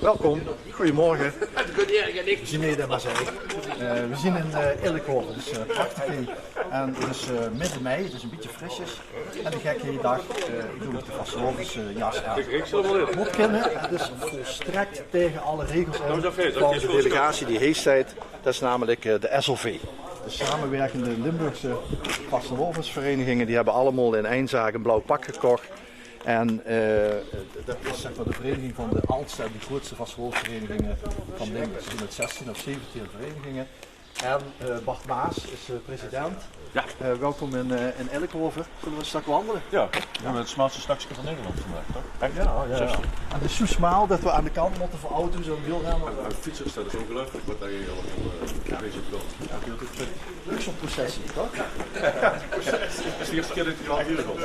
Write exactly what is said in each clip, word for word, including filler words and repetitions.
Welkom, goeiemorge. Veer zien hie in Maaseik. Eh, veer zien in, eh, Illikhove. 't Is, eh, prachtig hie. En 't is, eh, midde mei, 't is e bietje frisjes. En de gekke hie daag, eh, doon iech de vastelaoves, eh, jas aan. Mót kinne, 't is volstrek tege alle regels in vaan de delegatie die hei steit. Dat is namelek, eh, de S L V. De Samewirkende Limburgse Vastelaovesvereiniginge, die höbbe allemaol in ein zaak e blauw pak gekoch. En, eh, dat is, zeg maar, de vereniging vaan de aldste en de groetste vastelaovesvereiniginge vaan Limburg. Veer zien mèt zestien of zeventien vereiniginge. En, eh, Bart Maas is, eh, president. Jao. Eh, welkom in, eh, in Illikhove. Zölle veer straks wandele? Jao, veer höbbe 't smaalste stökske vaan Nederland vandaag, toch? Ech? Jao, jao, jao. En 't is zoe smaal tot veer aon de kant mote veur auto's en wielrenners. En, en fietsers, dat is oongeluifelek wat hei allemaol, eh, bezig is. Jao. Luxusprocessie, toch? 't Is de ierste kier tot iech hei aon kom.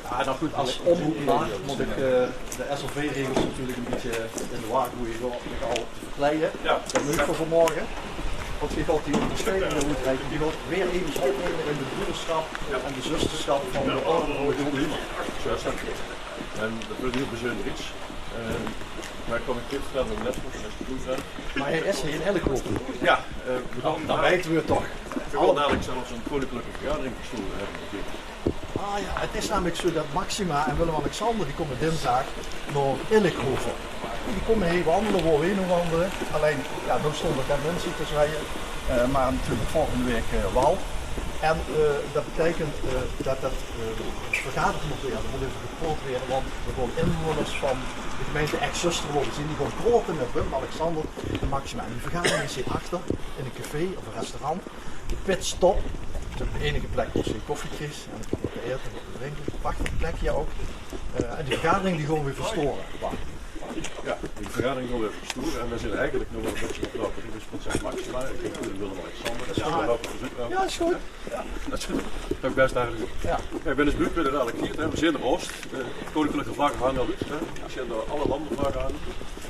Jao, noe good, es omroep Maag mót iech, eh, de S L V-regels natuurlek e bietje in de war goeje door miech al te verkleie. Jao. Dat mót veur vaanmorge. Want veer goon die oondersteuning oetreike. Die goon veer eve opneme in de broedersjap en de zustersjap vaan de Orde vaan de Gulden Humor. Zoe is dat. En dat weurt hiel bezunjer get. Eh, meh iech kin 't vertèlle, dat is good, hè. Meh hei is hei in Illikhove. Jao, eh, veer goon daan, daan weite veer 't toch. Veer goon dalik zelfs 'n keuninklike vergadering verstoere, hè. Ah jao, 't is namelek zoe tot Maxima en Willem-Alexander, die koume dinsdaag nao Illikhove. Die koume hei wandele, wao veer noe wandele. Allein, jao, daan stoon d'r gein minse te zweie. Eh, meh natuurlek volgende week, eh, wel. En, eh, dat beteikent, eh, tot dat, eh, vergaderd mót weure, dao mót eve gepraot weure, want d'r goon inwoners vaan de gemeinte Ech-Zöstere, wao veer zien, die goon praote mèt Willem-Alexander en Maxima. En die vergadering is hei achter in e café of e restaurant. De Pitstop. Dat is ouch de einege plek boe-se koffie kriegs en wat te ete en wat te drinke. Prachtig plekske ouch. Eh, en die vergadering die goon veer verstoere. Jao, die vergadering goon veer verstoere. En veer zien eigelek nog wel e bietje oplopend. Dus wat zègk Maxima, iech dink dat Willem-Alexander. Jao. Jao, is good. Jao, dat is good. Dat is bès aardeg. Jao. Jao, iech bin dus bliej tot 't dalik geit, hè. Veer zien d'r oes. De keuninklike vlagge hange al oet, hè. Iech zeen dao alle landevlagge hange.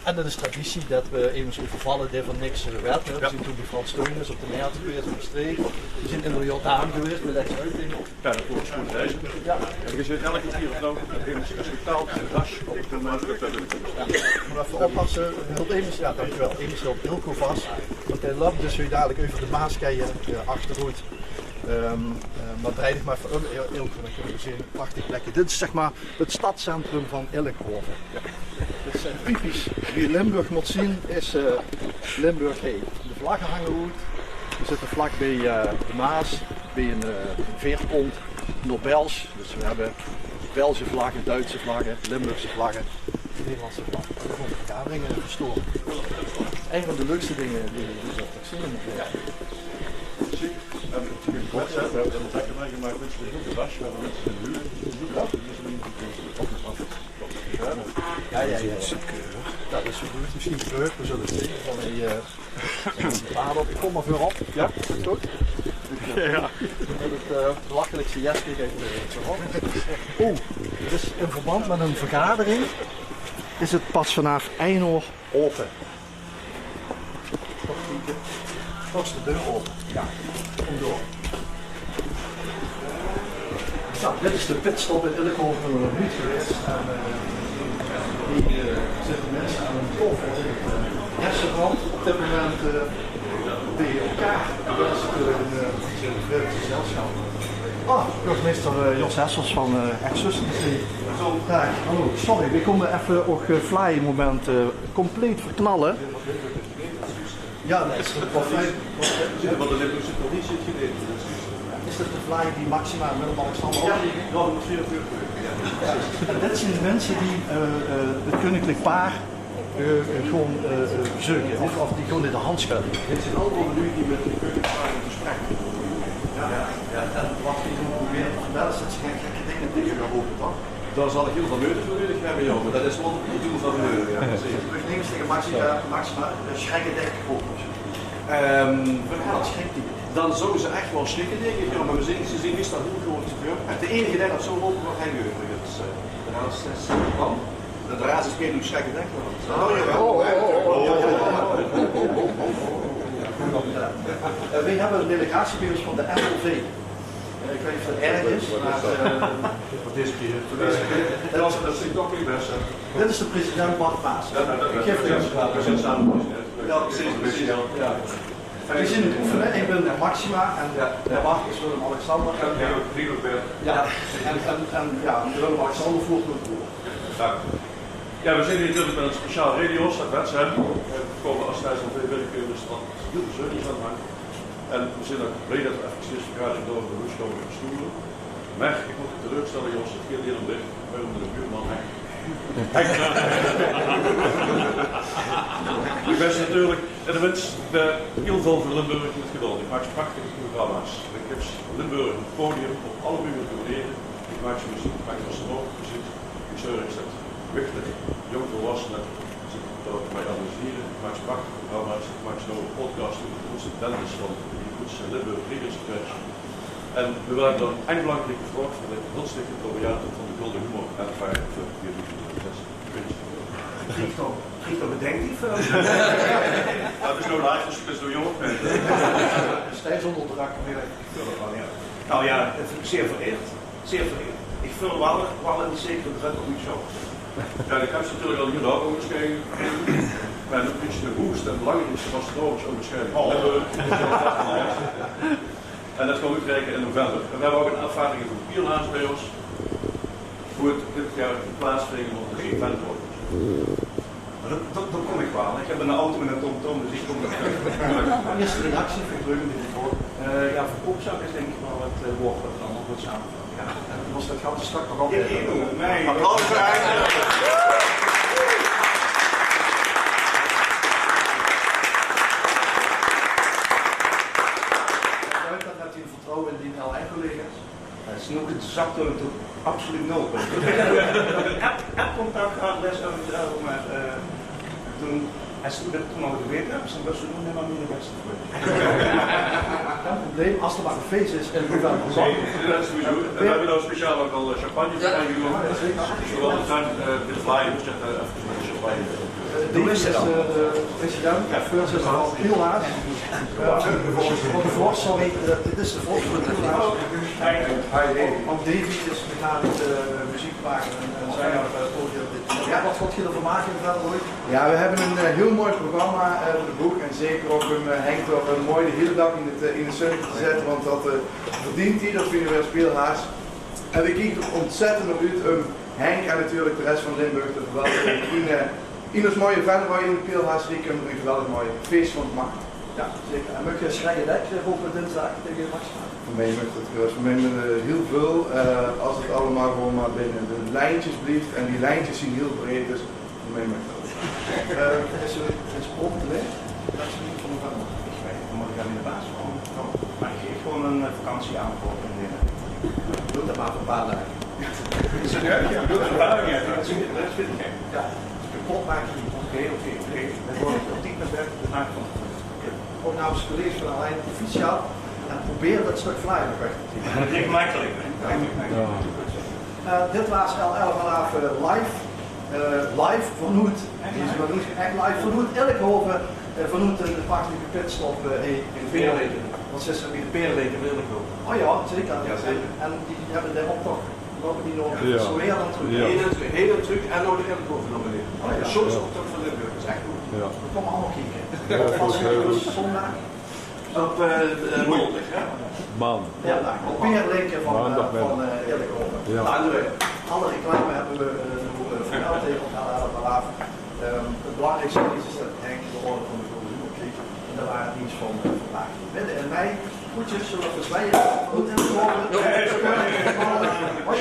En dat is traditie, dat veer eve euvervalle die vaan niks, eh, wèt, hè. Veer zien toen bij Frans Theunisz op de Mert gewees in Mestreech. Veer zien in de Jordaan gewees, bij Lex Uiting. Jao, dat weurt sjoen reize. Jao. En veer zien eder kier nog eve speciaal gast op 't moment tot veer binnekómme. Jao. Meh eve oppasse, hilt Emes, jao, daankjewel. Emes hilt Ilko vas, want heer löp dus hei dalik euver de Maas, eh, achteroet. Ehm, eh, meh drei diech mer eve um, Il-, Ilko, daan kinne veer zien. Prachtig plekske. Dit is, zeg mer, 't stadscentrum vaan Illikhove. Dit is, eh, typisch wie Limburg mót zien, is, eh, Limburg hei. De vlagge hange oet. Veer zitte vlak bij, eh, de Maas, bij 'n, eh, 'n veerpont, nog Bels. Dus veer höbbe Belse vlagge, Duitse vlagge, Limburgse vlagge, Nederlandse vlagge. Dat is 'n vergadering, eh, verstoord. Ein vaan de leukste dinger die, die dat ik zin in. Jao. Zie, eh, ik heb het, eh, lekker meegemaakt, mensen zijn goed de was, we hebben mensen in de huur. Jao, jao, jao. Jao, dat is good. Mesjiens de kleur, we zulle 't zien. Vaan die, eh, Pardon, iech kóm mer veurop. Jao, is good. Jao. Mèt 't, eh, belachelekste jeske, kiek, eh, veurop. Oeh, dus in verband mèt 'n vergadering is 't pas vaanaof ein oor aope. Toch de deur aope. Jao, kóm door. Zoe, dit is de Pitstop in Illikhove, wao v'r nog noets gewees. En, eh, hei, eh, zitte minse aon 'n taofel in 't, eh, restaurant op dit moment, eh, bij elkaar. Dat is natuurlek 'n, eh, 'n vreemd gezelsjap. Ah, burgemeester, eh, Jos Hessels vaan, eh, Ech-Zöstere. Daag, hallo. Sorry, veer kómme eve ouch, eh, vlaai moment, eh, compleet verknalle. Jao, dat is toch wel fijn. Van de Limburgse traditie het gedeelte. Is dat de vlaai die Maxima en Willem-Alexander ouch kriege? Jao, dat is veur de buurt. Jao, precies. En dat zien de minse die, eh, eh, 't keuninklek paar, eh, eh, gewoen, eh, eh, zeuke. Of, of die gewoen in de hand sjödde. Dit zien allemaol de luuj die mèt de keuninklek paar in gesprek mótte. Jao, jao. En wat veer doen probere te vertèlle is dat ze gein gekke dinger gaon rope, toch? Dao zal iech hiel väöl meujte veur nujeg höbbe, jao, meh dat is wel 't doel vaan de meujte, jao, precies. Iech neem ins tege Maxima, Maxima, eh, sjrikke dèk op. Ehm, wat schrik die? Daan zouwe ze ech wel sjrikke, dink iech, jao, meh ze zien, ze zien meistal hiel good, jao. De einege dee dat zoe rope, wat hei gebeurt, dus, eh, de raas is, de raas is gei doe sjrikke dèk, jao. Oh, jao. Eh, veer höbbe 'n delegatie bij us vaan de M L V. Ik weet niet of het erg is, maar eh, wat is het hier? Dat is, dat is toch niet best, hè? Dit is de president Bart Paas. Ja, dat, dat, ik geef het even. We zijn samen president. Ja, precies, precies. Ja. We zijn het oefenen. Ik ben eh, Maxima en eh, Bart is Willem-Alexander. Ja, Willem-Alexander. Ja, en, en, en ja, Willem-Alexander voert me door. Ja. Ja, we zitten hier natuurlijk met een speciaal reden, Jos, dat weet je. We komen als tijdens van veel willekeur, dus dat is heel bezuinigd aan maken. En we zijn ook blij dat we even de vergadering door de hoes komen verstoren. Maar ik moet je teleurstellen, Jos, het geldt hier om dich. Wij moeten de buurman Henk. Henk. Ik ben natuurlijk en de wens bij heel veel voor Limburg in het geduld. Ik maak prachtige programma's. Ik heb Limburg een podium op alle mogelijke manieren. Ik maak ze muziek, ik maak ze als muziek. Ik zorg dat wichtig jong volwassenen zich daar mij amuseren. Ik maak prachtige programma's. Ik maak zo'n podcast over de grootste bandjes van de grootste Limburg Readers Convention. En we waren dan eindelijk belangrijk gevraagd voor de hulstige laureaten van de Gulden Humor en vijf voor tweeduizend zes. Krieg toch, krieg toch bedenkt die film. Dat is nou live, dus ik ben zo jong. Steeds onder druk, maar ik vul het wel, ja. Nou ja, zeer vereerd. Zeer vereerd. Ik vul wel, wel een zekere druk op uw schouders. Ja, ik heb ze natuurlijk al hier ook onderscheiden. Maar nog iets de hoogste en belangrijkste was trouwens onderscheiding. Oh. En dat gaan we uitreiken in november. En we hebben ook een afvaardiging van Pielhaas bij ons. Hoe het dit jaar plaatsvindt, want het is een fan voor ons. Maar dat, dat, dat kom ik wel. Ik heb een auto met een tomtom, dus ik kom er. Eerste reactie van Ruben dit voor. Eh, ja, verkoopzak is denk ik wel het eh, woord wat er allemaal wordt samengevat. Ja, en toen was dat ganse stuk nog altijd. Ik, ik doe het, nee. Applaus voor Henk. Leuk dat het hier vertrouwen in die L N-collega's. Eh, snoek het zak toen ik toen absoluut nul punt. App, app contact gehad, les over, maar eh, toen, als ik dat toen al geweten heb, dan was het nog helemaal niet de beste voor. Geen probleem, als er maar een feest is en hoe dan? Nee, dat is sowieso. En we hebben nou speciaal ook al eh, champagne voor aangenomen. Zowel de tuin, eh, de vlaai, dus dat eh, even met de champagne. Eh, David is eh, de president, voorzitter van Pielhaas. Eh, de vors, sorry, eh, dit is de vors van Pielhaas. Ook Davy is mechanisch eh, muziekmaker en, en zanger eh, podium. Ja, wat gaat je ervan maken verder, Roy? Ja, we hebben een eh, heel mooi programma eh, voor de boeg. En zeker ook om eh, Henk toch eh, mooi de hele dag in, het, eh, in de zon te zetten, want dat eh, verdient hij, dat vinden we als Pielhaas. En we kijken er ontzettend op uit om Henk en natuurlijk de rest van Limburg te verwelkomen in, eh, in ons mooie Venray in de Pielhaas, die kunnen er een geweldig mooi feest van maken. Ja, zeker. En mag je schrijven dat ik hoop dinsdag tegen Max gaan? Voor mij mag dat gerust. Voor mij mag eh, heel veel, eh, als het allemaal gewoon maar binnen de lijntjes blijft. En die lijntjes zijn heel breed, dus voor mij mag dat. Eh, is er een sport te weten? Dat is niet van de Venray. Ik weet het, dan moet ik aan de baas van. Oh, maar ik geef gewoon een eh, vakantie aan voor een eh, doe dat maar voor een paar dagen. Serieus? Ja, doe dat maar. Ja, dat is, dat is weer gek. Ja. Kapot maken. Oké, oké, oké. Dan word ik op die punt werk, dat maak ik van tevoren. Oké. Ook namens collega's van Alain, proficiat en probeer dat stuk vlaai nog weg te krijgen. Dat ligt makkelijk, hè? Ja. Eh, dit was L L Vanaf eh, live. Eh, live vanuit, niet vanuit, echt live vanuit Ilkhoven, eh, vanuit de prachtige pitstop eh, in Veerleken. Wat is er weer de Peerleken in Ilkhoven? Oh ja, zeker. Ja, zeker. En, en die hebben de optocht, lopen die nog zo weer dan terug. Ja. Heen en terug, heen en terug en nog de Ilkhoven naar beneden. Oh ja. De showsoptocht van Limburg, is echt goed. Ja. We komen allemaal kijken. Ja, dat is heel goed. Zondag. Op eh, eh, maandag, hè? Maandag. Ja, op Peerleken van, eh, van eh, Ilkhoven. Ja. Nou, anyway, alle reclame hebben we eh, nu eh, vermeld tegen L L Vanaf. Ehm, het belangrijkste is, is dat Henk de orde van de Gulden Humor kreeg. En daar waren het niet van eh, vandaag. Midden in mei, goedjes, zullen we verzwaaien? Goed in de Hoi!